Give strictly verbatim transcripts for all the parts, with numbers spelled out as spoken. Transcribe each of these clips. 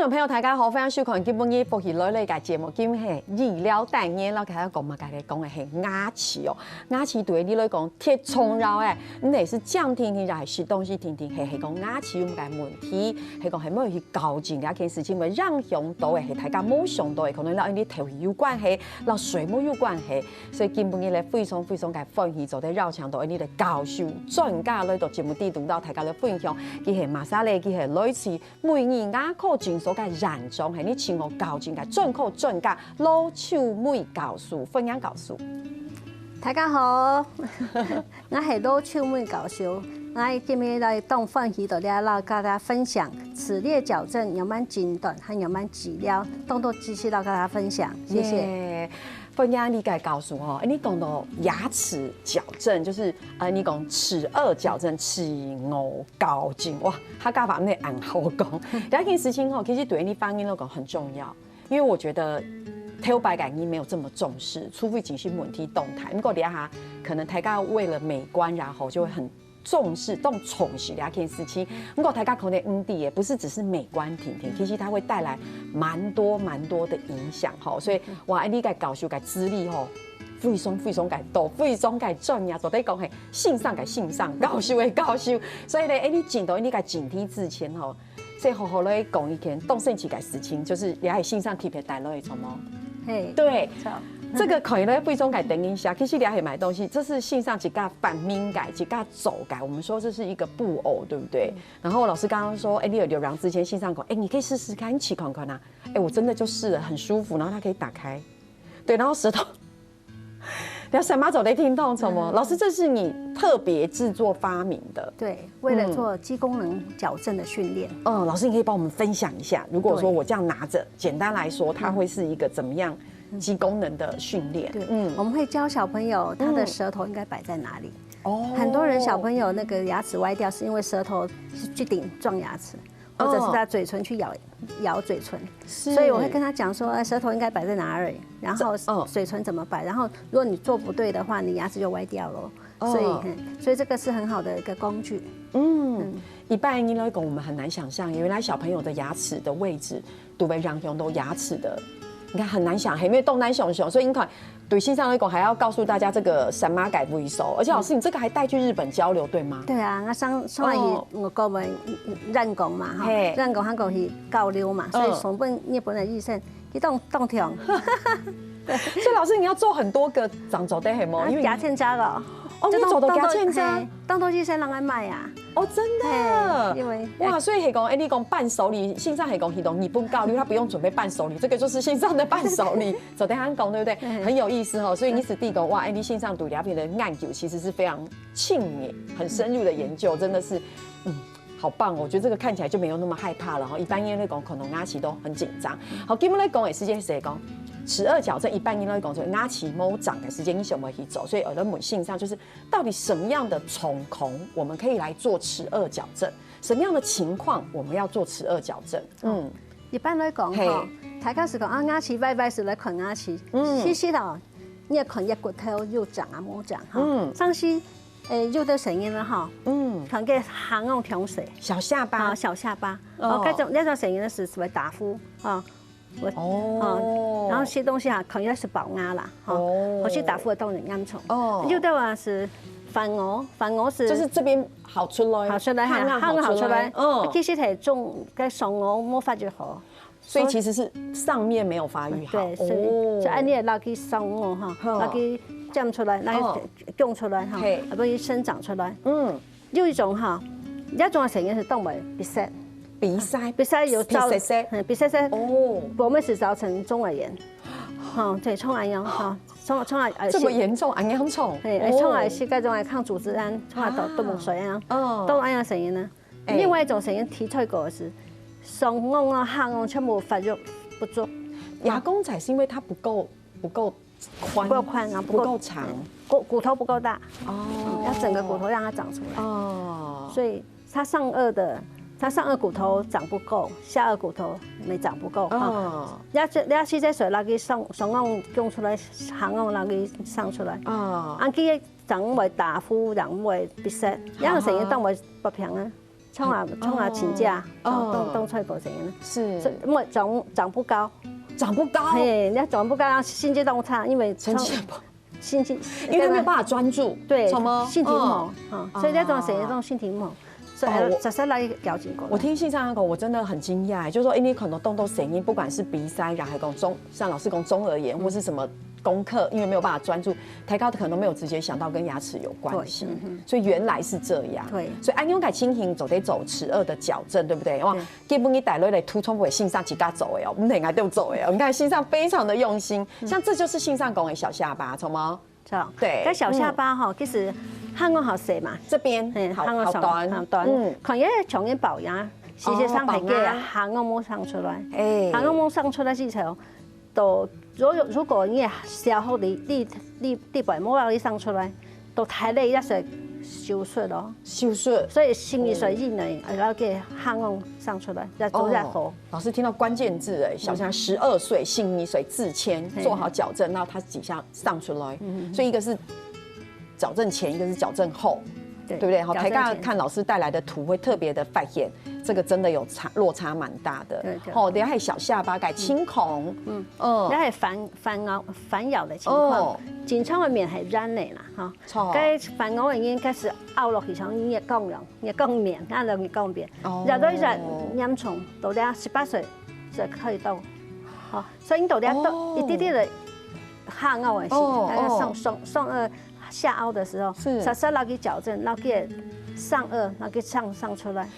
朋友，大家好，歡迎收看今晡日福氣來了个節目。今日係醫療單元，摎大家講麼个咧？講个係牙齒哦。牙齒對你來講，忒重要誒，毋係食正定定，也係食東西定定，係係講牙齒有麼个問題，係講係無去搞正這件事情，會影響到誒，係大家無想到誒，可能摎你頭有關係，摎睡目有關係。所以今晡日咧，非常非常个歡喜，做得邀請到你个教授專家來到節目底肚，摎大家來分享，佢係麼儕咧？佢係來自 每日牙科診所个院長，係你自我搞正个專科專家羅秋梅教授，歡迎教授。大家好，我係羅秋梅教授，我今日來當歡喜到這摎大家分享齒列矯正仰般診斷，還有仰般治療，當多知識摎大家分享，謝謝。耶，歡迎你个教授吼，誒，你講到牙齒矯正，就是呃，你講齒顎矯正，齒顎 搞緊，哇，客家話恁恁好講。這件事情吼，其實對你反應來講很重要，因為我覺得頭擺个人沒有這麼重視，除非真係問題當大。不過這下可能大家為了美觀，然後就會很重視、當重視這件事情。不過大家可能毋知，也不是只是美觀定定，其實它會帶來蠻多蠻多的影響吼。所以，哇，你个教授个資歷吼，非常非常个多，非常个專業，做得講係先生个先生，教授个教授。所以呢，誒，你進到你个正題之前吼，先好好來講一件當神奇个事情，就是這係先生特別帶來个，著無？嘿，對，著。這個可以來非常个等一下，其實這係麼个東西，這是先生自家發明个，自家做个，我們說這是一個布偶，對不對？然後老師剛剛說，誒，你有流量之前，先生講，誒，你可以試試看，你試看看啊。誒，我真的就試了，很舒服，然後它可以打開。對，然後舌頭 你舌嫲做得定定，著無？老師，這是你特別製作發明的。對，為了做肌功能矯正的訓練。嗯，老師，你可以幫我們分享一下，如果說我這樣拿著，簡單來說，它會是一個怎麼樣肌功能的訓練？對，嗯，我們會教小朋友他的舌頭應該擺在哪裡。哦，很多人小朋友那個牙齒歪掉，是因為舌頭是去頂撞牙齒，或者是他嘴唇去咬咬嘴唇，是，所以我會跟他講說，呃，舌頭應該擺在哪裡，然後，嗯，嘴唇怎麼擺，然後如果你做不對的話，你牙齒就歪掉了。哦，所以，嗯，所以這個是很好的一個工具。嗯，一般人來講，我們很難想象，原來小朋友的牙齒的位置都會影響到牙齒的，你看很難想，因為都難想象，所以你看 對先生來講，還要告訴大家這個舌嫲个位所，而且老師，你這個還帶去日本交流，對嗎？對啊，我上上來去，哦，我跟我們，嗯，嗯，軟工嘛，哈，嘿，軟工還過去交流嘛，所以，嗯，上本日本个醫生，佢當當疼。所以老師，你要做很多個動作，對，係無？因為你牙籤架哦，哦，你做到牙籤架？嘿，當多醫生人愛買啊。哦，真的。嘿，因為，哇，所以係講，誒，你講伴手禮，先生係講去到日本交流，他不用準備伴手禮，這個就是先生的伴手禮。 昨天還講，對不對？嗯，很有意思哦。所以你是知道，哇，誒，你先生對這片的研究其實是非常深入、很深入的研究，真的是，嗯，好棒哦。我覺得這個看起來就沒有那麼害怕了哈。一般人來講，可能牙齒都很緊張。好，今日來講个時間係講，齒顎矯正，一般人來講，就牙齒無正个時間，你想要去做，所以有人問先生，就是到底什麼樣的狀況我們可以來做齒顎矯正？什麼樣的情況我們要做齒顎矯正？嗯，一般來講，嘿，吼，大家係講啊，牙齒歪歪係來看牙齒，嗯，其實哦， 你愛看佢骨頭有正啊無正哈。嗯，像是，誒，有个細人仔哈，嗯，看佢下頷傷細，小下巴，啊，小下巴，哦，哦，該種，該種細人仔係屬於大夫啊，哦，哦，然後食東西哈，可能係暴牙啦，哈，哦，或是大夫个當然嚴重。哦，有个話係反牙，反牙係，就是這邊好出來，好出來，下頷好出來，下頷好出來，嗯，其實係種該上牙無發育好。 所以其實是上面沒有發育好。對，所以，哦，所以恁樣摎佢上牙哈，好，摎佢尖出來，摎佢，哦，長出來哈，嘿，啊，分佢生長出來。嗯，有一種哈，這種个細人仔係當會鼻塞，鼻塞，鼻塞有造，鼻塞塞，嗯，鼻塞塞，哦，後尾係造成中耳炎，哈，對，中耳炎哈，中中耳，呃，這麼嚴重，恁嚴重？嘿，哦，中耳係該種个抗組織胺，中耳都都無水啊，哦，都恁樣細人仔。 另外一種細人仔提出過係，上頷啊、下頷全部發育不足。牙弓仔是因為它不夠不夠寬，不夠寬啊，不夠，不夠長，骨骨頭不夠大，哦，嗯，要整個骨頭讓它長出來。哦，所以他上頷的，他上頷骨頭長不夠，下頷骨頭也長不夠哈。哦，要這要去在水那個上上頷用出來，下頷那個上出來。哦，啊，佢長會打呼，長會鼻塞，然後細人仔當會發病啊。通常通常请假，哦，当当出来过生日，是，所以因为长长不高，长不高，嘿，人家长不高，然后成绩当差，因为成绩不好，成绩，因为他没有办法专注，对，什么，心情不好，嗯，啊，所以那种生日那种心情不好，所以哦，我要常常来调整过来。我听信上讲，我真的很惊讶，就是说，哎，你可能动动声音，不管是比赛，然后还讲中，像老师讲中耳炎，或是什么功课，因为没有办法专注，台高可能都没有直接想到跟牙齿有关系，对，嗯哼，所以原来是这样。对，所以安永改亲情走得走齿颚的矫正，对不对？哇，对，基本你带落来涂充不会信上几家走的哦，我们很爱都走的哦。你看信上非常的用心，像这就是信上讲的小下巴，懂吗？是啊，对，该小下巴哈，其实下颚好细嘛，这边，嘿，好，下颚好短，好短，嗯，可能要长远保养，其实上还给下颚没上出来，哎，下颚没上出来之后，都如果如果你的消化力力力力板没有上出来，都太累，要是收缩咯。收缩，所以心理水硬呢，然后给下颚上出来，要做要好。老师听到关键字哎，小象十二岁，心理水自谦，做好矫正，那他几下上出来，所以一个是矫正前，一个是矫正后。对，对不对？好，抬杠看老师带来的图，会特别的发现，这个真的有差落差蛮大的。对，对，好，等下还有小下巴改青孔，嗯嗯，那还反反咬反咬的情况，哦，紧张的面还软的啦哈。该反咬的人开始凹落去，像月光样，月光面，那种月光面，哦，越来越严重，到了十八岁才可以到，好，所以你到了到一点点的下颚的时，哦，那个上上上颚 下颚的时候，是，稍稍拿去矫正，拿去上颚，拿去上上出来，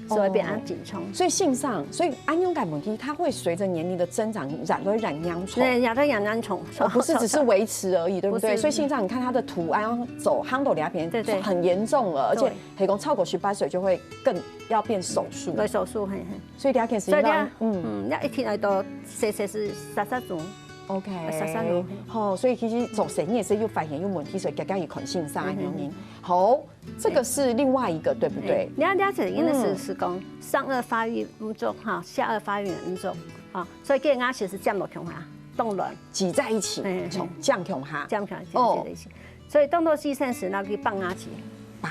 所以变安紧张。所以性上，所以安永感问题，它会随着年龄的增长，染会染严重。对，染会染严重，哦，不是只是维持而已，对不对？不是。所以性上，你看它的图案走夯斗两边，对对，很严重了，而且对，黑工超过十八岁就会更要变手术，对，手术，嘿嘿。所以两件事情让，所以你看，嗯，嗯，那一天来都，谁谁是啥啥种。 OK，杀杀咯。吼，所以其实做生意也是有发现有问题，所以刚刚也看先生的原因。好，这个是另外一个，对不对？你看，了解应该是是讲上颚发育不足哈，下颚发育不足啊，所以这个牙齿是尖落去哈，动乱，挤在一起，从这样去哈，这样去，哦，挤在一起。所以动作是先生那个放牙齿，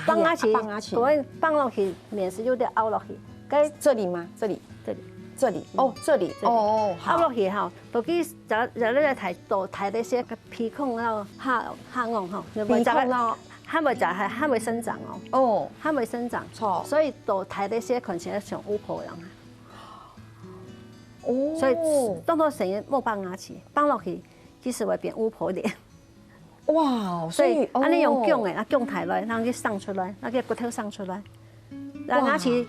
放牙齿，放牙齿，可能放落去面是有点凹落去，该这里吗？这里，这里，这里，哦，这里，哦，好，凹落去哈。 都去找找那个抬都抬那些个鼻孔那下下颚吼，有没有？鼻孔咯，还没长，还还没生长哦。哦，还没生长，错，所以都抬那些看起来像巫婆一样。哦，所以动作声音莫放牙齿，放落去，其实会变巫婆脸。哇，所以所以安尼用哦，弓的，啊弓抬来，让佢生出来，让佢骨头生出来，让牙齿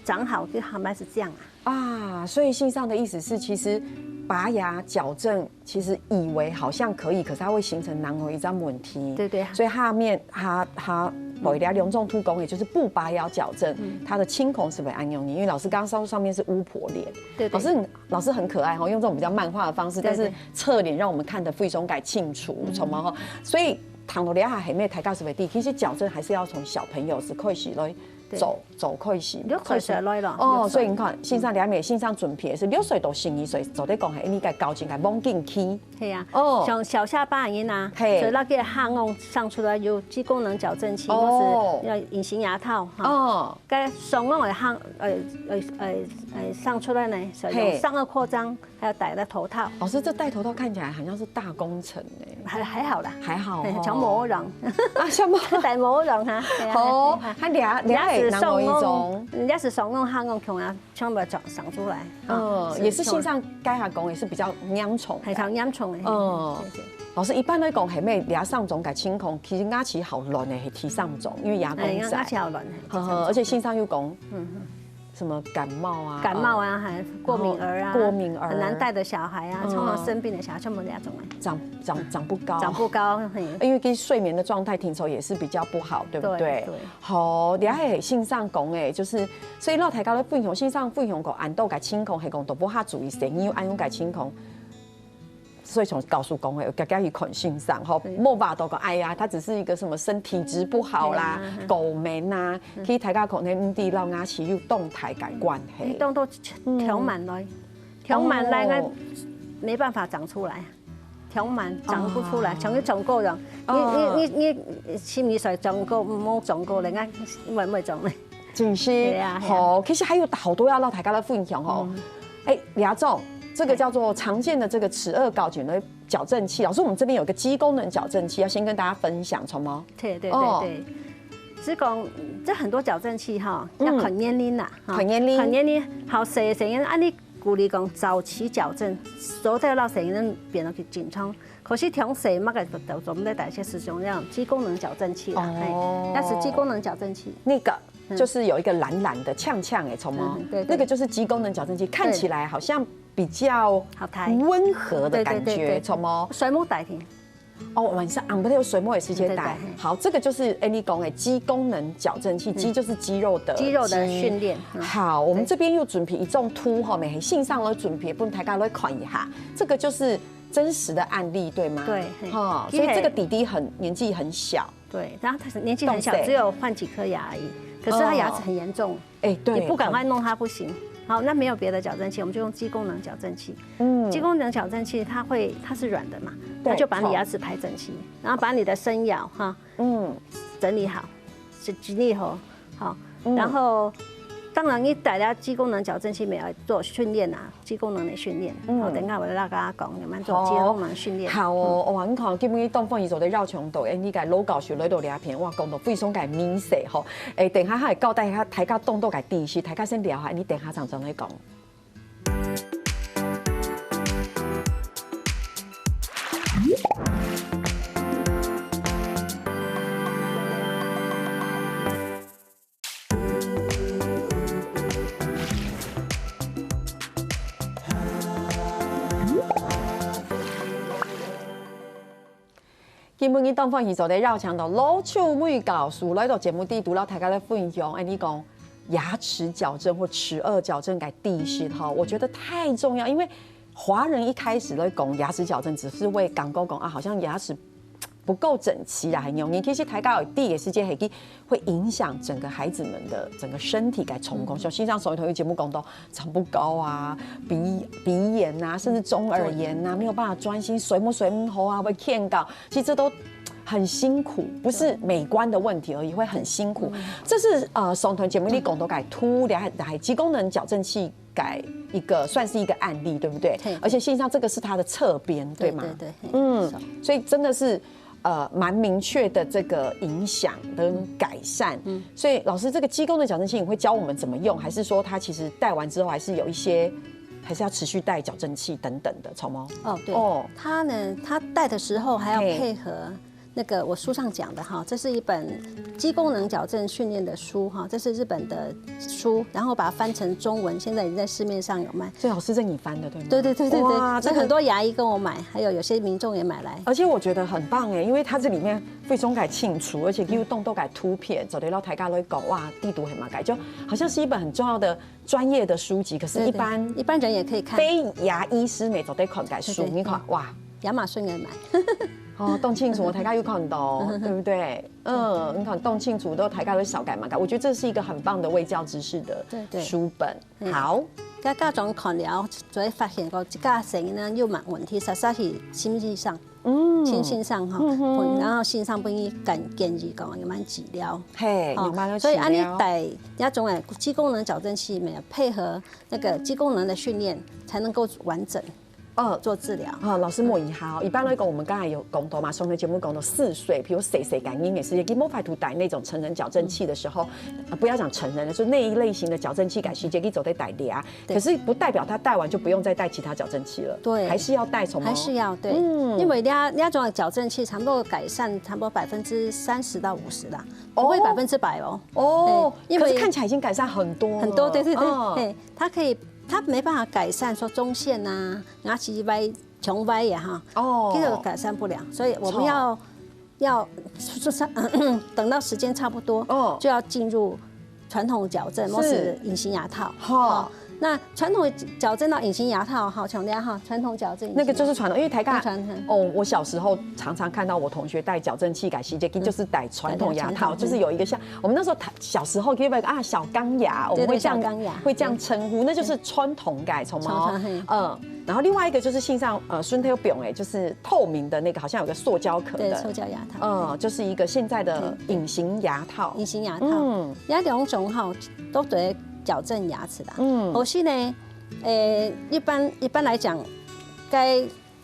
长好，就慢慢是这样啊。 啊，所以信上的意思是，其实拔牙矫正，其实以为好像可以，可是它会形成难为一张问题。对对。所以下面它它为了两种突工，也就是不拔牙矫正，它的青孔是不是安用你？因为老师刚刚上上面是巫婆脸，对对。老师很老师很可爱哈，用这种比较漫画的方式，对对。但是侧脸让我们看得非常感清楚，嗯，从毛哈。所以倘若你要还没抬高是为第，其实矫正还是要从小朋友是开始来 走走开始，六岁开始来了，哦，六岁。所以你看，先生两面先生准备是六岁到十二岁，做得讲系应该高进来望进去。系啊，哦，像小下巴个人啊，嘿，所以那个下颚生出来有肌功能矫正器，哦，或是要隐形牙套哈。哦，该上颚个下，呃呃呃呃，生出来呢，所以用上颚扩张，还要戴那头套。老师，这戴头套看起来好像是大工程。 还还好啦，还好哦，像魔人啊，像魔人，戴魔人哈。好，还了了解，牙齿上颚，牙齿上颚下颚腔啊，全部长长出来。嗯，也是线上该下讲也是比较严重，很常严重的。嗯，老师一般来讲，系咩牙上种个情况，其实牙齿好乱的，系提上种，因为牙工仔，哎，牙齿好乱，呵呵，而且线上又讲，嗯。 什么感冒啊，感冒啊，还过敏儿啊，过敏儿，很难带的小孩啊，常常生病的小孩，全部这种啊。长长长不高，长不高，嘿，因为跟睡眠的状态听说也是比较不好，对不对？对对。好，你还线上讲哎，就是所以老太高的分享，线上分享个安到个情况，系讲都不下注意，生意安用个情况。 所以从高速公路，我刚刚一看先生吼，莫话都讲，哎呀，他只是一个什么身体质不好啦，狗门呐，其实大家可能唔知道牙齿有动态个关系，你动到填满来，填满来，那没办法长出来，填满长不出来，长就长够了。你你你你，心里水长够，没长够了，那会不会长呢？是毋是？對啊，對啊。好，其實還有好多要讓大家來分享哦。嗯。哎，李亞仲，這个叫做常見的這个齒顎高緊的矯正器，老師，我們這邊有個肌功能矯正器，要先跟大家分享，好無？對，對，對，哦。對。是講，這很多矯正器哈，嗯。要看年齡啦，哈。看年齡。看年齡，好，細，細人，啊，你鼓勵講早期矯正，所以要讓細人變得去健康。可是從細，麼个都，都，我們在代謝使用那種肌功能矯正器啦，哦。嘿，那是肌功能矯正器。那个嗯。就是有一个蓝蓝的、呛呛的，好無？嗯，對，對。那个就是肌功能矫正器，看起來好像比較好戴。溫和的感覺，对，对，对，对。好無？水母代替。哦，晚上啊，不对，有水母的時間戴。对，对，对。好，这个就是哎，你讲的肌功能矫正器，嗯。肌就是肌肉的肌肉的肌。训练，嗯。好，我们这边又准备一种图哈，每个线上都准备，分大家来看一下。这个就是真实的案例，对吗？对，嘿。哈，所以这个弟弟很，年纪很小。 对，然后他是年纪很小，懂事。只有换几颗牙而已，可是他牙齿很严重，哦。哎，对，你不赶快弄他不行。好，那没有别的矫正器，我们就用肌功能矫正器。嗯。肌功能矫正器它会，它是软的嘛，对，它就把你牙齿排整齐，然后把你的生咬哈，嗯。整理好，是整理好，好，嗯。然后当然你戴了肌功能矫正器，也要做训练啊， 肌功能的训练。嗯。好，等下我再跟大家讲，慢慢做肌功能训练。好哦，嗯。哇，你看，今日東方宇宙的繞場度，哎，你个老教授來到這片，哇，講到非常个明細吼。哎，等下還交代下，大家當多个知識，大家先聊下，你等下常常來講。 今晡日當歡喜做得邀請到羅秋梅教授來到節目裡肚，摎大家來分享，哎，你講牙齒矯正或齒顎矯正个知識吼，我覺得太重要，因為華人一開始來講牙齒矯正，只是會感覺講啊，好像牙齒 不夠整齊啦，很容易。其實大家有知个時間，係佢會影響整個孩子們的整個身體个狀況。嗯。像線上所有同學節目講到，長不高啊，鼻，鼻炎啊，甚至中耳炎啊，沒有辦法專心，睡目睡毋好啊，會欠覺，其實這都很辛苦，不是美觀的問題而已，會很辛苦。嗯。這是，呃，上段節目你講到个圖，然後，然後肌功能矯正器个一個，算是一個案例，對不對？嘿。而且事實上這個是它的側邊，對嗎？對，對，對，嘿，嗯，是。所以真的是，呃，蠻明確的這個影響跟改善。嗯。所以老師，這個肌功能矯正器你會教我們怎麼用，還是說它其實戴完之後還是有一些，還是要持續戴矯正器等等的，好嗎？哦，對。哦。它呢，它戴的時候還要配合 那個我書上講的哈，這是一本肌功能矯正訓練的書哈，這是日本的書，然後把它翻成中文，現在已經在市面上有賣。所以老師是你翻的，對嗎？對，對，對，對，對，哇，這個所以很多牙醫跟我買，還有有些民眾也買來。而且我覺得很棒欸，因為它這裡面非常个清楚，而且又當多个圖片，做得摎大家來講，哇，知肚係麼个，就好像是一本很重要的專業的書籍，可是一般，對，對，一般人也可以看。非牙醫師乜做得看个書，對，對，你看，對。哇。亞馬遜也買。哦，當清楚，大家有看到，對不對？嗯，你看，當清楚，都大家都曉得麼个。我覺得這是一個很棒的衛教知識的，對，對。書本。嗯。好。該家長看了，就會發現講，這个細人呢，有問題，實在係心理上，嗯。心情上哈，嗯哼。然後心上分佢建，建議講，有麼治療。嘿，哦，有麼治療。所以恁呢戴這種个肌功能矯正器，乜有配合那個肌功能的訓練，才能夠完整。 哦，做治療。哦，老師問一下哦，一般來講，我們剛才有講到嘛，上回節目講到四歲，比如細細个人也是，佢無法度戴那種成人矯正器的時候，呃，不要講成人了，就那一類型的矯正器，該時節佢做得戴了啊。對。可是不代表他戴完就不用再戴其他矯正器了，對。還是要戴，好嗎？還是要，對。嗯。因為這，這種矯正器差不多改善差不多百分之三十到五十啦，不會百分之百哦。哦，對，因為可是看起來已經改善很多了。很多，對，對，對，哦。嘿，它可以，它沒辦法改善說中線啊，牙齒歪 全歪呀哈，哦。這個改善不了，所以我們要，好。要，就是，等到時間差不多，哦。就要進入傳統矯正，是。或是隱形牙套。好。哦，那傳統矯正到隱形牙套哈，強調哈，傳統矯正。那個就是傳統，因為大家傳統哦，我小時候常常看到我同學戴矯正器改洗潔精，就是戴傳統牙套，傳統就是有一個像我們那時候小時候可以啊小鋼牙，我們會這樣會這樣稱呼，那就是傳統改，從毛，嗯，然後另外一個就是線上呃孫特有表哎，就是透明的那個，好像有個塑膠殼的，對，塑膠牙套，嗯，就是一個現在的隱形牙套，隱形牙套，嗯，有兩種哈，都對。 矯正牙齒啦。嗯，可是呢，呃，一般一般來講，該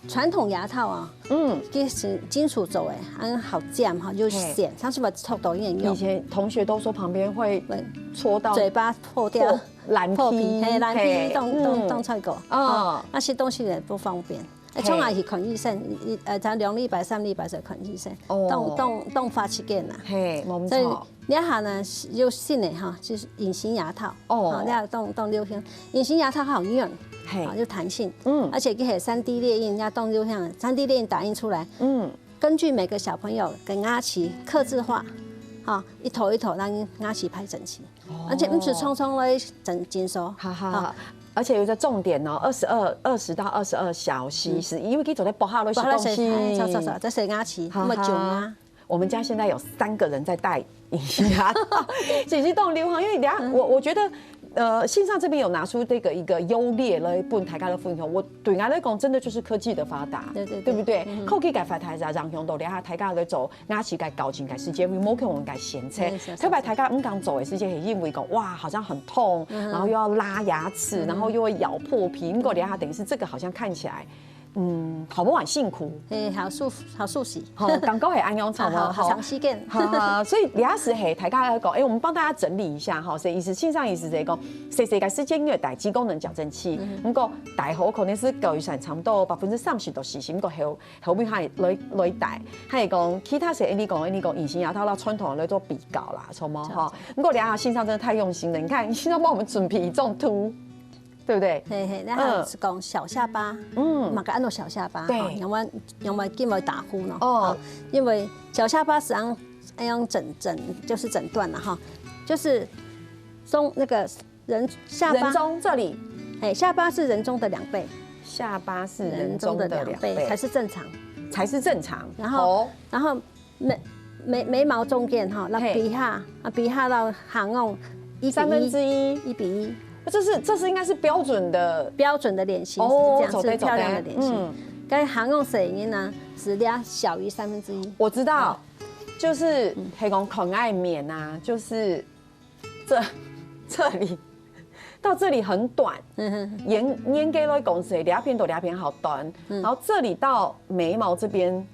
傳統牙套啊，嗯，其實金屬做的，很好剪哈，又顯，它是不是抽到一点用？以前同學都說旁邊會戳到嘴巴破掉，破烂皮，破皮，嘿，烂皮，嘿动动嗯动出个，哦哦，那些东西也不方便。哎，从来去看医生，一呃，咱两礼拜、三礼拜就看医生，哦动动动发七件啦。嘿，冇所以错，你看呢，有新的哈，就是隐形牙套，哦哦，你看动动流行，隐形牙套好软，嘿啊，有弹性，嗯而且给三 D 列印，要动流行，三 D 列印打印出来，嗯，根据每个小朋友的牙齿刻字化，哈，一头一头让牙齿排整齐，而且不是匆匆来整诊所，哈哈啊，而且有一个重点哦，二十二二十到二十二小时，是因为可以走在不好的不好意思，东西，哎，走走走，这是牙齿，哈哈没救啊。我们家现在有三个人在戴隐形牙套，其实都流行，因为等下我我觉得。呃，线上这边有拿出这个一个优劣来分大家的分享，我对我来讲，真的就是科技的发达，对对对对不对？科技个发达，然后用到等下大家来做牙齿个矫正个时间，remote 我们个选择对是，是特别大家唔敢做的时间，也因为讲哇，好像很痛，然后又要拉牙齿，然后又会咬破皮，不过等下等于是这个好像看起来，嗯，好不好？很辛苦。嘿，好舒服，好舒适。吼，感觉系安样差不多，好好好，长时间。哈哈，所以李老师嘿，大家来讲，哎，我们帮大家整理一下哈，所以意思，线上意思是讲，谁谁个时间因为戴激功能矫正器，不过戴好可能是高一算差不多百分之三十都是，不过后后面还来来戴，还有讲其他是你讲你讲隐形牙套啦，传统来做比较啦，什么哈，不过李老师线上真的太用心了，你看线上帮我们准备一种图，对不对？嘿嘿，那还是讲小下巴，嗯，嘛个安到小下巴，对哈，因为因为今日打呼呢，哦哦，因为小下巴实际上要用诊诊就是诊断了哈，就是中那个人下巴人，中这里，哎，下巴是人中的两倍，下巴是人人中的中的两两倍倍才是正常，才是正常，然后哦然后眉眉眉毛中间哈，那嘿鼻下啊鼻下到下颚一比三分之一，一比一，这是这是应该是标准的标准的脸型哦是这样，是走对走对漂亮的脸型嗯。该下颚水银呢，是量小于三分之一。我知道，就是黑公可爱面啊，就是这这里到这里很短，嗯哼，沿沿街都公司两片都两片好短，然后这里到眉毛这边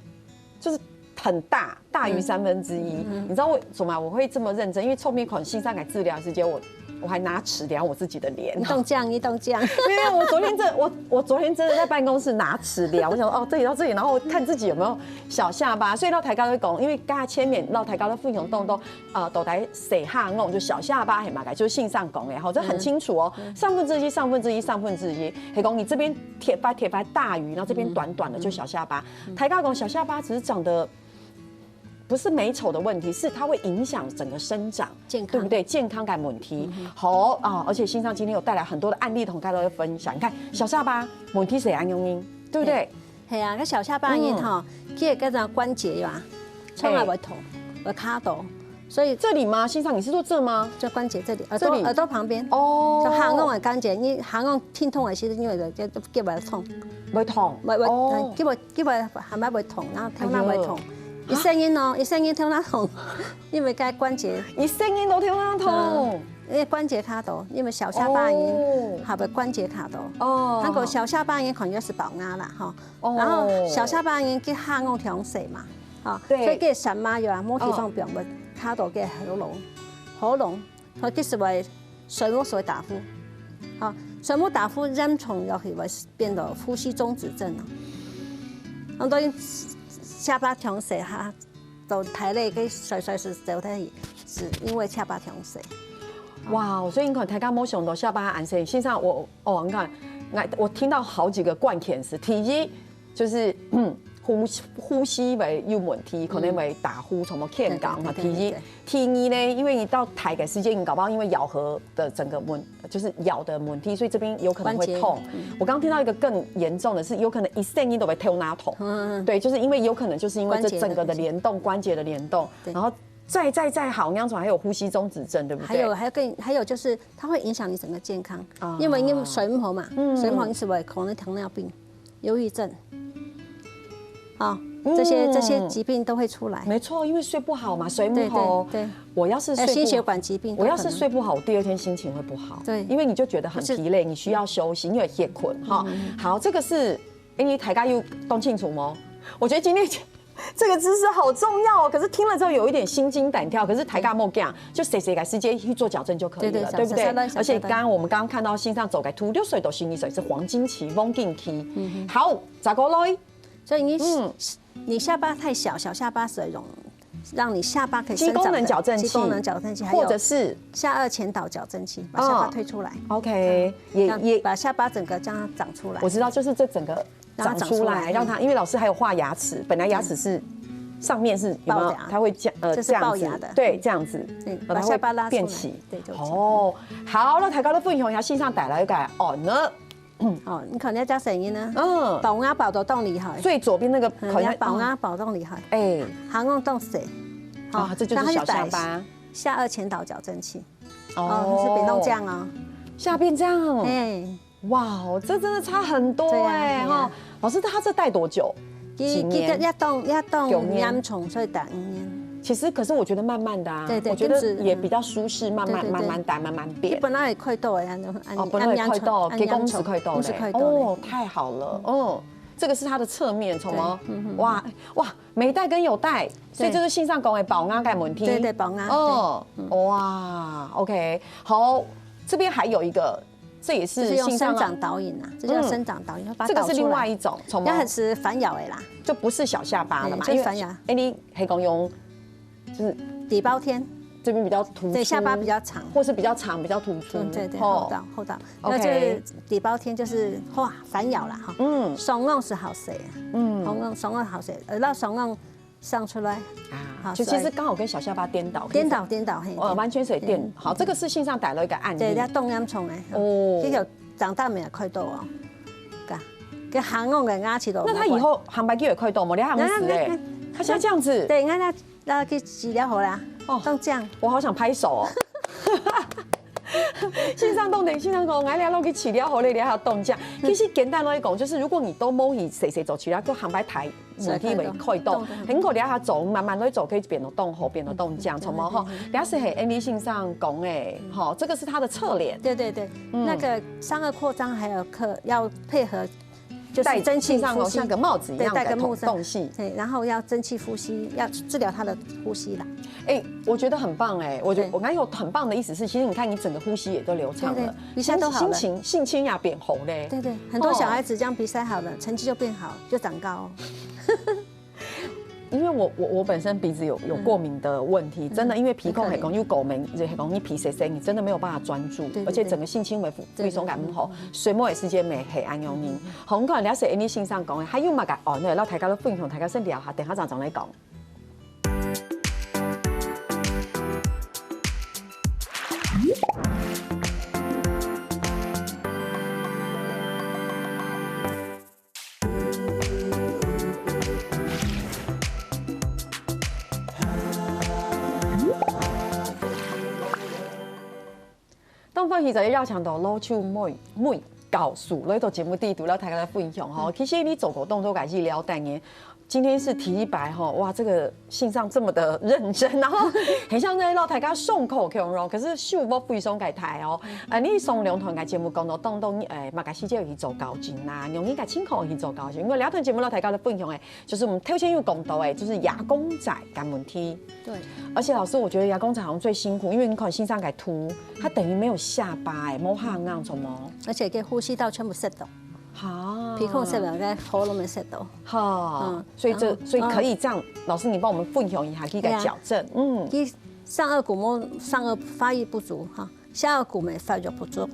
就是很大，大于三分之一。你知道为什么我会这么认真？因为后面款线上来治疗的时间，我我还拿尺量我自己的脸你。动这样，你动这样，没有，我昨天真我我昨天真的在办公室拿尺量，我想说哦这里到这里，然后看自己有没有小下巴。所以老大家都讲，因为刚才前面老大家都分享动动，呃，都在谁下那种就小下巴很嘛，就是线上讲的哈，这很清楚哦，三分之一、三分之一、三分之一，黑公你这边贴吧贴吧大于，然后这边短短的就小下巴。台大讲小下巴只是长得。不是美丑的问题，是它会影响整个生长，健康对不对？健康感问题。好啊，而且线上今天有带来很多的案例同大家分享。你看小下巴问题是安用音，对不对？嘿啊，那小下巴音哈，其实跟咱关节呀，从来会痛，会卡到，所以这里吗？线上你是说这吗？就关节这里，耳这里朵耳朵旁边，哦就下颚的关节，你下颚疼痛的时候，因为就就就会痛，会痛，会会哦，就会就会还蛮会痛，然后头那会痛哎，一声音哦，一声音头那痛，因为该关节，一声音都听到痛。因为关节卡到，因为小下巴音哦，还会关节卡到。哦，那个小下巴音可能就是保牙啦哈，哦然后小下巴音跟下颚同样嘛，啊，对所以个什么有啊，某地方病会卡到个喉咙，喉咙，它其实会水母水打呼，啊，水母打呼严重要去会变得呼吸中止症啊，很多人下巴同样哈，都抬了个甩甩是走太，是因为下巴同样。哇，所以你看，大家没想到下巴安生，线上我哦，你看，我听到好几个关键词。第一就是嗯，呼吸呼吸會有問題，可能會打呼，什麼欠氧啊。對對對第一，第二呢，因為你到抬个時間，你搞不好因為咬合的整個問，就是咬的問題，所以這邊有可能會痛。關節我剛聽到一個更嚴重的是，有可能一聲音都會頭那痛。嗯，對，就是因為有可能就是因為這關節的整個的聯動，關節的聯動，對然後再再再好，那樣子還有呼吸中止症，對不對？還有還有更還有就是它會影響你整個健康，啊因為你水母嘛，嗯水母你是不是可能糖尿病、憂鬱症，啊，这些这些疾病都会出来。没错，因为睡不好嘛，睡不对好。对对，我要是睡不还有心血管疾病都可能。我要是睡不好，我第二天心情会不好。对因为你就觉得很疲累，你需要休息，你有歇睏哈。好，这个是，哎，你大家有动清楚吗？我觉得今天这个知识好重要哦，可是听了之后有一点心惊胆跳。可是大家莫讲，就细细个时间去做矫正就可以了，对对对不对小小小？小而且刚刚我们刚刚看到线上走个图六岁到十二岁是黄金期、黄金期。好，再过来，所以你嗯你下巴太小，小下巴水肿，让你下巴可以肌功能生长的矫正器，肌功能矫正器，还有或者是下颚前倒矫正器，把下巴推出来， OK，也让也把下巴整个这样长出来我。知道，就是这整个让它长出来，长出来让它，因为老师还有画牙齿，本来牙齿是上面是有没有暴牙？它会这样呃这是这样子暴牙的，对，这样子，对，然后它会把下巴拉出来，变齐。对，就哦，好，那大家都分享一下，线上带来个哦呢，哦，你看人家声音呢，嗯，暴牙暴到动厉害，最左边那个嗯好像人家暴牙暴动厉害，哎行动动谁？啊，这就是小下巴。下颚前倒矫正器，哦，是变动这样哦，下变这样哦，哎，哇哦，这真的差很多对啊哎哈对啊。老师，他这戴多久？几其年实要动要动九年严重，所以打五年。其实，可是我觉得慢慢的啊，对对我觉得就是也比较舒适，慢慢对对对慢慢打，慢慢变。本来也开刀的呀，哦，本来也开刀，按给公子开刀不是开刀的哦。哦，太好了，嗯，这个是他的侧面，什么？哇哇，没戴跟有戴，所以这是线上讲的暴牙的问题。对对暴牙哦，哇，OK，好，这边还有一个，这也是就是用线上啊生长导引啊，这叫生长导引，把它这个是另倒出来外一种，什么？那还是反咬的啦，就不是小下巴了嘛，嗯就是反牙因为哎，你黑公用就是底包天，这边比较突出，对，下巴比较长，或是比较长、比较突出，嗯，对对，吼后道后道， OK 那就是底包天就是哇反咬啦哈，嗯双弄是好谁啊？嗯，双弄双弄好谁？呃，让双弄上出来，啊，好就其实刚好跟小下巴颠倒，颠倒颠倒嘿，哦，完全是颠嗯。好，这个是线上带来一个案例，对，要动两重哎，哦这个长大没有开刀哦，嘎，给行弄个牙齿都。那他以后航班就也快动吗？你还很死哎那那，他现在这样子，对，你看他那个治疗好啦，哦动这样，我好想拍手哦。线上动等，线上讲，哎，你要去治疗好了，你还要动这样。其实简单来讲，就是如果你都摸你谁谁走起来，就航班台。问题没快动，很可能他走慢慢都走，可以变得动好，变得动这样，怎么哈？人家是很 Andy 线上讲哎，哈，这个是他的侧脸，对对对，那个上颚扩张还有可要配合，就是蒸汽上哦，呼吸，像个帽子一样的对，戴个帽子动动系。对，然后要蒸汽呼吸，要治疗他的呼吸啦。哎，我觉得很棒哎，我觉得对我刚有很棒的意思是，其实你看你整个呼吸也都流畅了对对，一下都好了心情心情也变好嘞。对对，很多小孩子这样比赛好了，成绩就变好，就长高哦。因为我我我本身鼻子有有过敏的问题，真的，因为鼻孔很容易有过敏，也很容易鼻塞塞，你真的没有办法专注，对对而且整个性轻微非常感冒吼，睡眠的时间没黑安用你。好，我们看了解 Andy 先生讲的，还有嘛个哦，那让大家都分享，大家先聊下，等下再转来讲。当欢喜就邀请到老师妹妹教授来到节目里肚，然后大家来分享吼。其实你做过动作个医疗单元，今天是第一摆吼，哇，这个线上这么的认真，然后很像在让大家上课共样，可是收获非常个大哦。呃，你上两堂个节目讲到当中，呃，么个时节去做矫正啦，用你个情况去做矫正，因为两堂节目让大家来分享诶，就是我们头先有讲到诶，就是牙弓仔个问题。对，而且老师，我觉得牙弓仔好像最辛苦，因为你看先生个图，他等于没有下巴哎，没下颚什么。而且给呼吸道全部塞到，哈，鼻孔塞到，在喉咙里塞到。哈，嗯所以这然后所以可以这样，老师你帮我们分享一下，可以给对啊矫正，嗯，其实上颚骨没上颚发育不足哈，下颚骨没发育不足，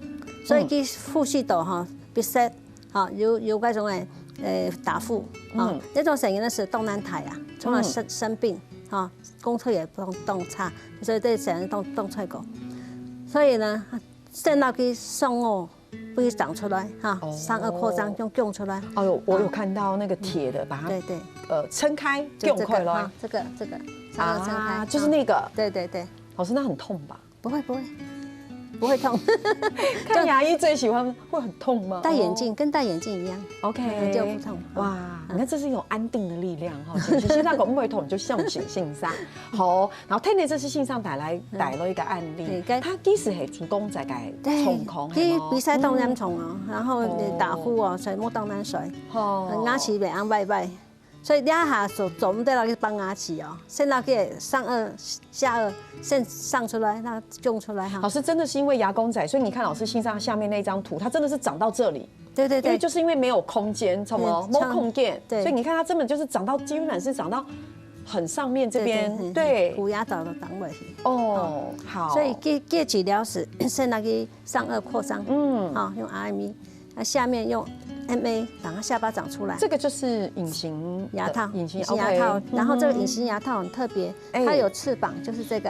所以其实呼吸道哈，鼻塞哈，有有那种诶，呃，打呼，啊，嗯。這種聲音呢係當難聽啊，從來生，嗯。生病，啊，功課也當，當差，所以這聲音當，當衰過。所以呢，先拿去上饵，分佢長出來，哈，哦。上饵擴張，用供出來。哦，有，我有看到那個鐵的，啊。把它，對，對。呃，撐開，就這個，供開來。啊，這個，這個，上饵撐開，啊，就是那個。啊。對，對，對。老師，那很痛吧？ 不會，不會，不會痛。看牙醫最喜歡，會很痛嗎？戴眼鏡，哦。跟戴眼鏡一樣。OK。嗯，就不痛。哇，嗯。你看這是一種安定的力量哈，其實心臟講不會痛，你就相信心臟。好，然後天天這是心臟帶來，嗯。帶來一個案例，對，該他其實係主攻在該對，重控，佢比賽當嚴重哦，然後哦。打呼哦，睡目當難睡，哦。牙齒會恁歪歪。 所以這下就做毋得落去拔牙齒哦，先拿去上頚、下頚，先上出來，讓它供出來哈。老師，真的是因為牙公仔，所以你看老師身上下面那張圖，它真的是長到這裡。對，對，對。因為就是因為沒有空間，什麼？對，沒空間，對。所以你看它根本就是長到，基本上是長到很上面這邊，對，對，對。對。虎牙找的單位。哦，好。所以這，這治療係先拿去上頚擴張，嗯。啊，用R M E。 那下面用M A把它下巴長出來。這個就是隱形的牙套，隱形，隱形牙套。OK，然後這個隱形牙套很特別，嗯哼。哎。它有翅膀，就是這個，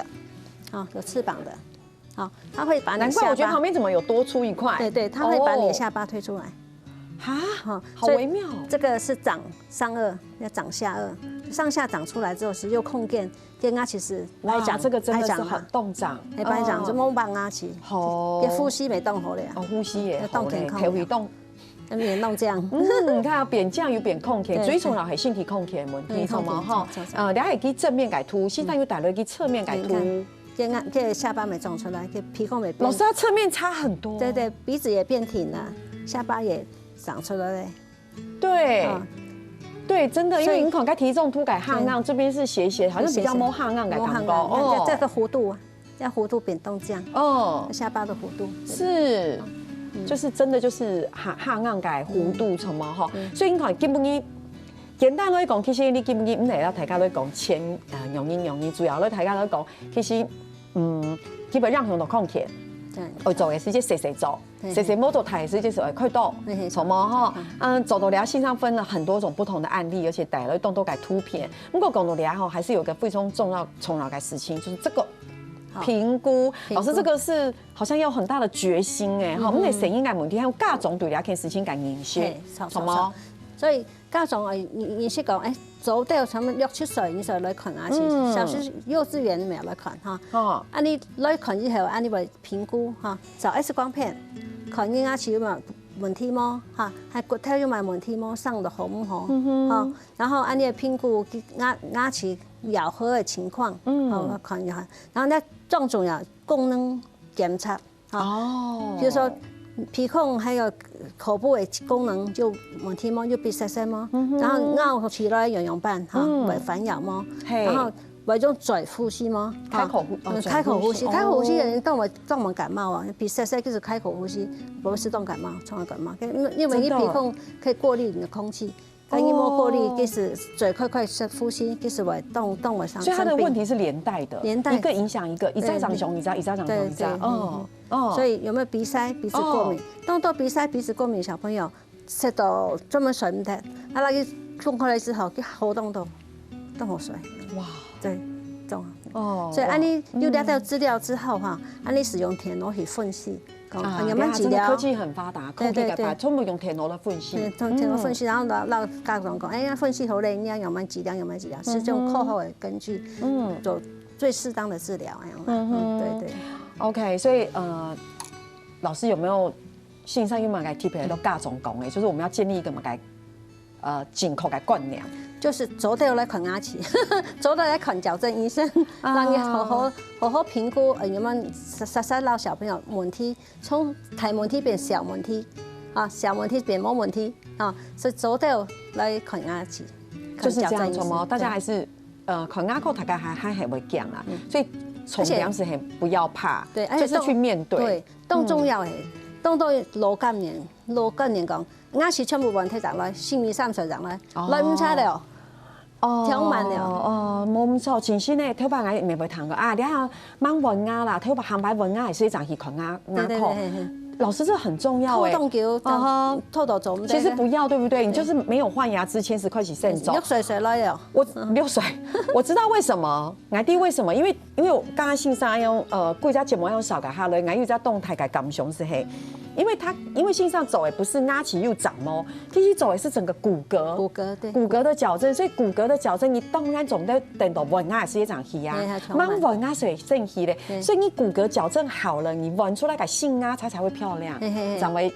啊，有翅膀的，啊，它會把你的下巴，難怪我覺得旁邊怎麼有多出一塊。對，對，它會把你的下巴推出來。哦。哈，啊，好微妙。所以這個是長上頚，要長下頚，上下長出來之後是有空間， 這牙齒係，哇，白長，這個真的是很凍長。白長，哎，白長，哦。就無拔牙齒，好。這呼吸會當好咧。哦，呼吸也好咧，要當健康咧。鼻胃當，那邊弄這樣。嗯，你看啊，變靚又變康健，對，最重要係身體康健的問題，嗯，康健，著無？吼，著，著，著。呃，你還可以正面來凸，現在又帶了一個側面來凸。嗯，你看，這牙，這下巴也長出來，這鼻孔也變。老師，他側面差很多。對，對，鼻子也變挺了，下巴也長出來了。 對，啊。對，真的，因為所以你看，該體重凸个下頷，對。這邊是斜斜，好像比較無下�斜斜。頷个感覺，無下頷，哦。這，這個弧度啊，這弧度變動這樣，哦。下巴的弧度。是，嗯。就是真的就是下，下頷个弧度，嗯。著無吼？嗯。所以你看，今晡日，簡單來講，其實你今晡日，毋係要大家來講前，呃，容易容易，主要來大家來講，其實，嗯，基本上用到康健，對。愛做个事情細細做。 嘿嘿。細細無做大个事情係愛開刀，嘿嘿，著無吼？著。嗯，做到這，線上分了很多種不同的案例，而且帶了當多个圖片。不過講到這吼，還是有一個非常重要、重要的事情，就是這個好。評估。評估。老師，這個是好像要很大的決心欸，吼，嗯。毋係細人个問題，還有家長對這件事情个認識，嘿，著，著無？著，著。所以 家長愛認，認識講，欸，做得差不多六七歲，你就來看牙齒，嗯。小學、幼稚園也來看哈。哦。恁樣來看以後，恁樣會評估哈，照X光片，看你牙齒有無問題無哈，還骨頭有無問題無，生得好毋好，嗯哼。哈，然後恁樣評估牙，牙齒咬合个情況，嗯。哈，看一下，然後呢，最重要功能檢查。 哈。哦。比如說，鼻孔還有口部个功能有問題無？有鼻塞塞無？嗯哼。然後咬起來癢癢癆，哈，嗯。會反咬無？嘿。然後會用嘴呼吸無？開口呼，哈，哦，嗯，開口呼吸，嘴呼吸，開口呼吸个人當會，哦。當會感冒啊，鼻塞塞就是開口呼吸，不是當感冒，當會感冒，因為，因為你鼻孔可以過濾你的空氣。 但你無過濾，哦。其實嘴快快呼吸，其實會當，當會生，所以它的問題是連帶的，生病。連帶。一個影響一個，一隻長熊，對。一隻，一隻長熊，一隻，對，對，嗯，嗯。哦。所以有沒有鼻塞、鼻子過敏？哦。當多鼻塞、鼻子過敏小朋友，食到專門睡毋得，啊，那個衝開來之後，佢好凍凍，凍好睡。哇。對，這種。哦，所以恁樣，哇。有這條資料之後哈，嗯。恁樣使用電腦去分析， 講，啊，啊，你慢慢治療。對啊，真的科技很發達，對，對，科技个發達，對。全部用電腦來分析。對，電，電腦分析，嗯。然後讓，讓家長講，哎呀，分析好咧，你要慢慢治療，慢慢治療，嗯哼。是用科學的根據，嗯。做最適當的治療，哎呀，嗯哼。嗯，對，對。OK，所以，呃，老師有沒有線上有麼个特別个家長講的，就是我們要建立一個麼个 呃，正確个觀念。就是做得來看牙齒，做得來看矯正醫生，啊。讓佢好好，好好評估，呃，有沒有，煞煞摎小朋友問題，從大問題變小問題，啊，小問題變無問題，啊，所以做得來看牙齒，就是這樣子嘛，看矯正醫生，大家還是，對。呃，看牙科大家還，還很會講啦，嗯。所以重點是很不要怕，而且，對，而且就是去面對。對，當重要的，嗯。當多老觀念，老觀念講， 牙齒全部問題上來，十二三歲上來，哦。來毋切了，哦，忒慢了。哦，無毋著，其實呢，頭擺𠊎也會聽過啊，你看，吂換牙啦，頭擺下擺換牙，所以正去看牙，牙科。對，對，對，對。老师，这很重要哎。拖动球，啊哈拖到走，其实不要，对不对？你就是没有换牙之前是开始先走你。水水来了，我六岁，我知道为什么，我知为什么，因为因为我刚刚先生要用呃，顾家节目要用少给他了，我有在动态给感想是嘿，因为他因为先生走也不是拿起又长哦，其实走也是整个骨骼。骨骼对，骨骼的矫正，所以骨骼的矫正，你当然总得等到弯牙是一场戏啊对它，充满慢弯牙是正戏嘞，对所以你骨骼矫正好了，你弯出来个性啊，它才会漂亮，嘿嘿嘿才会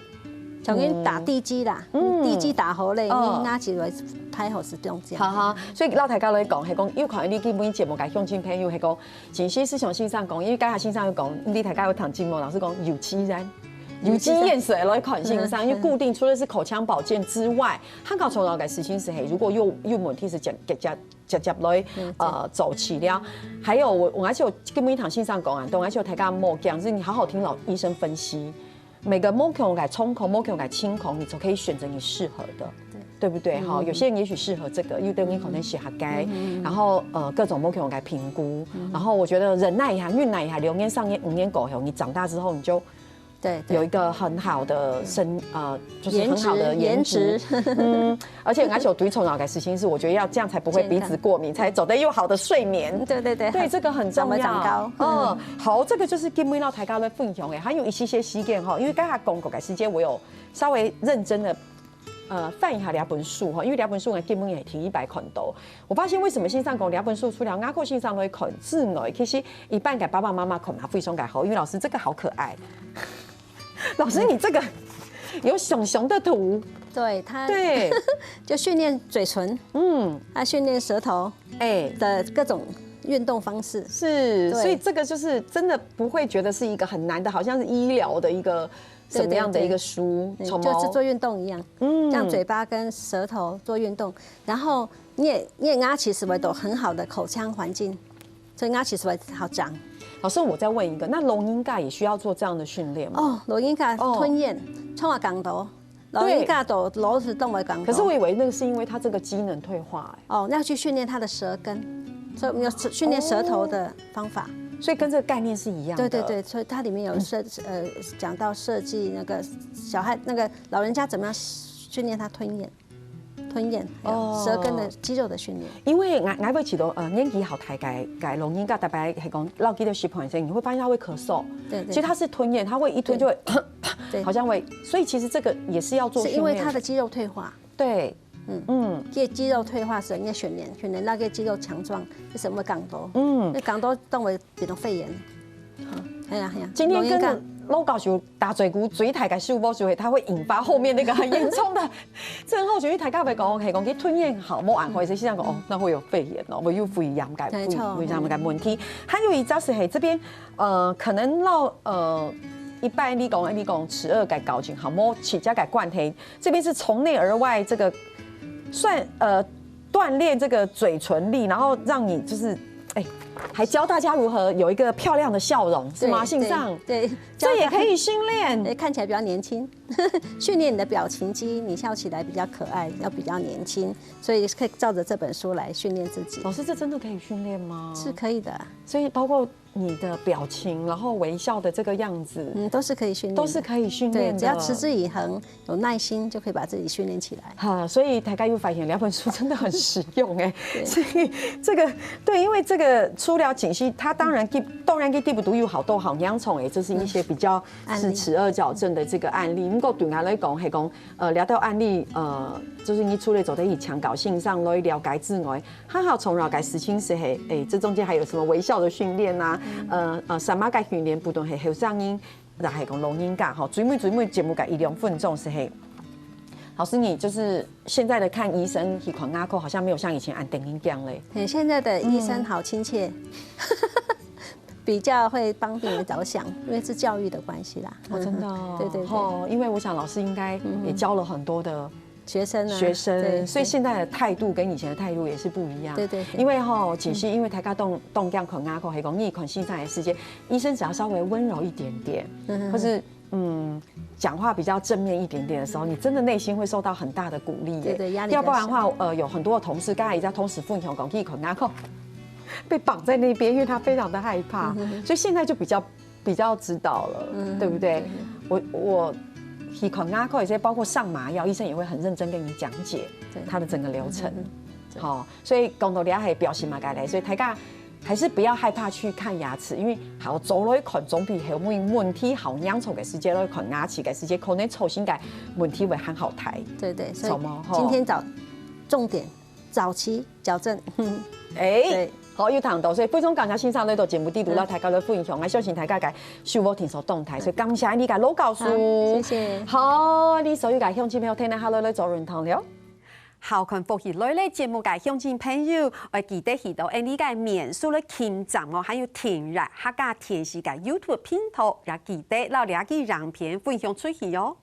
重新打地基啦，嗯地基打好嘞，哦你拿起来拍好是这样子。好好，所以老大家来讲，系讲，有看你今晡日节目个乡亲朋友，系讲，其实思想先生讲，因为刚才先生有讲，你大家有听节目，老师讲有机然。有机验水来看先生，因为固定除了是口腔保健之外，还搞重要个事情是嘿，如果有有问题是接接接接接来呃走起了，还有我我还是有跟一堂先生讲啊，等下就大家莫讲，就是你好好听老医生分析，每个某种个冲口，某种个清口，你就可以选择你适合的，对不对？哈，有些人也许适合这个，有的人可能适合该，然后呃各种某种个评估，然后我觉得忍耐一下，忍耐一下，六年、三年、五年过后，你长大之后你就对对有一个很好的身呃，就是颜很好的值颜值，嗯，而且而且我最重要的事情是，我觉得要这样才不会鼻子过敏，才走得有好的睡眠。对对对，对，这个很重要。长高嗯，好，这个就是今晡日老大家的分享诶，还有一些些时间哈，因为刚才讲过个时间，我有稍微认真的呃翻一下两本书哈，因为两本书呢，今晡日也提一百款多。我发现为什么先生讲两本书除了阿克先生都会看之外，其实一般给爸爸妈妈看嘛非常个好，因为老师这个好可爱。老师，你这个有熊熊的图，对它对，就训练嘴唇，嗯，它训练舌头哎、的各种运动方式。是，对所以这个就是真的不会觉得是一个很难的，好像是医疗的一个什么样的一个书，对什么就是做运动一样，嗯让嘴巴跟舌头做运动，然后你也你也牙齿是会有很好的口腔环境，所以牙齿是会好长。老师，我再问一个，那老人家也需要做这样的训练吗？哦，老人家哦吞咽，创下讲到，老人家都老是动会讲到。可是我以为那个是因为他这个机能退化、欸，哦，那要去训练他的舌根，所以我们要训练舌头的方法。所以跟这个概念是一样的。对对对，所以它里面有设呃讲到设计那个小孩那个老人家怎么样训练他吞咽，吞咽，还有哦舌根的肌肉的训练。因为俺俺会觉得呃年纪好大个个老人家大概系讲老记得食饭时，你会发现他会咳嗽，对对其实他是吞咽，他会一吞就会，对好像会，所以其实这个也是要做是训练，因为他的肌肉退化，对，嗯嗯。这肌肉退化是人家训练，训练那个肌肉强壮，为什么会讲到？嗯那讲到动会变成肺炎。哎呀哎呀，今天跟老人家着老教授打嘴鼓，嘴太个舒服就会，它会引发后面那个很严重的症候群。因为大家会讲，OK，讲去吞咽好，莫按会，所以现在讲哦，那会有肺炎哦，会有肺炎个，没错肺炎个问题。还有一只是嘿，这边呃，可能老呃，一般你讲你讲齿颚个搞清好，莫齿颚个关系，这边是从内而外这个算呃锻炼这个嘴唇力，然后让你就是哎，还教大家如何有一个漂亮的笑容，是吗？对信上对，对这也可以教训练。他看起来比较年轻，训练你的表情肌，你笑起来比较可爱，要比较年轻，所以可以照着这本书来训练自己，老师，这真的可以训练吗？是可以的，所以包括你的表情，然后微笑的这个样子，嗯，都是可以训练的，都是可以训对，练的。只要持之以恒，有耐心，就可以把自己训练起来。哈，所以大家有发现两本书真的很实用哎，所以这个对，因为这个除了景熙，他当然给当然给第不独有好多好洋葱哎，这是一些比较案例是齿颚矫正的这个案例。不过对我来讲，系讲呃聊到案例，呃，就是你除了走在以强调性上来了解之外，还好从了解事情是嘿，哎，这中间还有什么微笑的训练呐、呃呃，什么个训练不同嘿，后生人。然后讲老人家哈，最尾最尾节目个一两分钟是嘿，老师，你就是现在的看医生，去看牙科，好像没有像以前安定一样嘞。嘿，现在的医生好亲切，比较会帮病人着想，因为是教育的关系啦。哦，真的、哦，对对对吼，因为我想老师应该也教了很多的学生啊，学生，对所以现在的态度跟以前的态度也是不一样。对对对因为吼，其实因为大家动动这样看牙科，还讲你看现在的世界，医生只要稍微温柔一点点，嗯或是嗯，讲话比较正面一点点的时候，你真的内心会受到很大的鼓励耶。对对压力比较要不然的话，呃，有很多的同事，刚才也在同事分享讲，去看牙科被绑在那边，因为他非常的害怕，所以现在就比较比较知道了，对不对？我我去看牙科，有些包括上麻药，医生也会很认真跟你讲解对它的整个流程。嗯好，所以讲到这还表示嘛，该来，所以大家还是不要害怕去看牙齿，因为好早来看总比后面问题好严重的时间来看牙齿的时间，可能造成个问题会很好睇。对对，所以什么吼今天早重点早期矫正，哎对，好，有谈到，所以非常感谢先生来到节目底肚，同大家来分享，我相信大家个收获挺所动态，所以感谢你个老教授，好谢谢好，你所有个乡亲朋友，听了好了来做认同了。好看福气来了节目个乡亲朋友，要记得去到俺个面书来点赞哦，还有订阅客家电视个YouTube频道，也记得让这个影片分享出去哦。